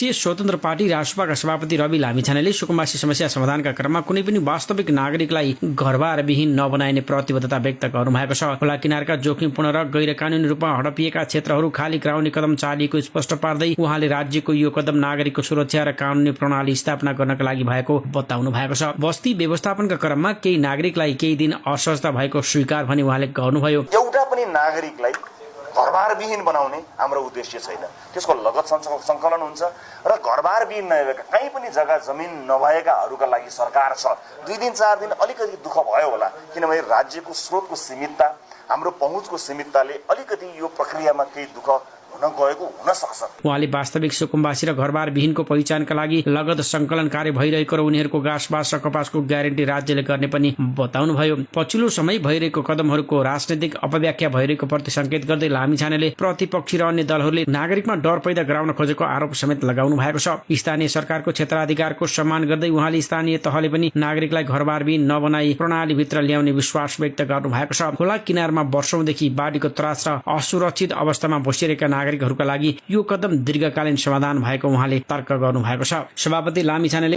राष्ट्रिय स्वतन्त्र पार्टी रासपाका सभापति रवि लामिछानेले सुकुम्बासी समस्या समाधानका क्रममा कुनै पनि वास्तविक नागरिकलाई घरबारविहीन नबनाइने प्रतिबद्धता व्यक्त गर्नुभएको छ। खोला किनारका जोखिमपूर्ण र गैर कानूनी रूपमा हडपिएका क्षेत्रहरू खाली गराउने कदम चालिएको स्पष्ट पार्दै उहाँले राज्यको यो कदम नागरिकको सुरक्षा र कानूनी प्रणाली स्थापना गर्नका लागि भएको बताउनु भएको छ। बस्ती व्यवस्थापनका क्रममा केही नागरिकलाई केही दिन असहजता भएको स्वीकार भने उहाँले गर्नुभयो। एउटा पनि नागरिकलाई घरबारविहीन बनाउने हाम्रो उद्देश्य छैन। त्यसको लगत सङ्कलन हुन्छ र घरबारविहीन नभएका कहीँ पनि जग्गा जमिन नभएकाहरूका लागि सरकार छ। 2 दिन 4 दिन अलिकति दुःख भयो होला, किनभने राज्यको स्रोतको सीमितता, हाम्रो पहुँचको सीमितताले अलिकति यो प्रक्रियामा केही दुःख गएको हुन सक्छ। उहाँले वास्तविक सुकुम्बासी र घरबारविहीनको पहिचानका लागि लगत सङ्कलन कार्य भइरहेको र उनीहरूको घाँसबास र कपासको ग्यारेन्टी राज्यले गर्ने पनि बताउनुभयो। पछिल्लो समय भइरहेको कदमहरूको राजनैतिक अपव्याख्या भइरहेको प्रति संकेत गर्दै लामिछानेले प्रतिपक्षी र अन्य दलहरूले नागरिकमा डर पैदा गराउन खोजेको आरोप समेत लगाउनु भएको छ। स्थानीय सरकारको क्षेत्राधिकारको सम्मान गर्दै उहाँले स्थानीय तहले पनि नागरिकलाई घरबारविहीन नबनाई प्रणालीभित्र ल्याउने विश्वास व्यक्त गर्नु भएको छ। खोला किनारमा वर्षौंदेखि बाढीको त्रास र असुरक्षित अवस्थामा बसिरहेका नागरिकहरूका लागि यो कदम दीर्घकालीन समाधान भएको उहाँले तर्क गर्नु भएको छ। सभापति लामिछानेले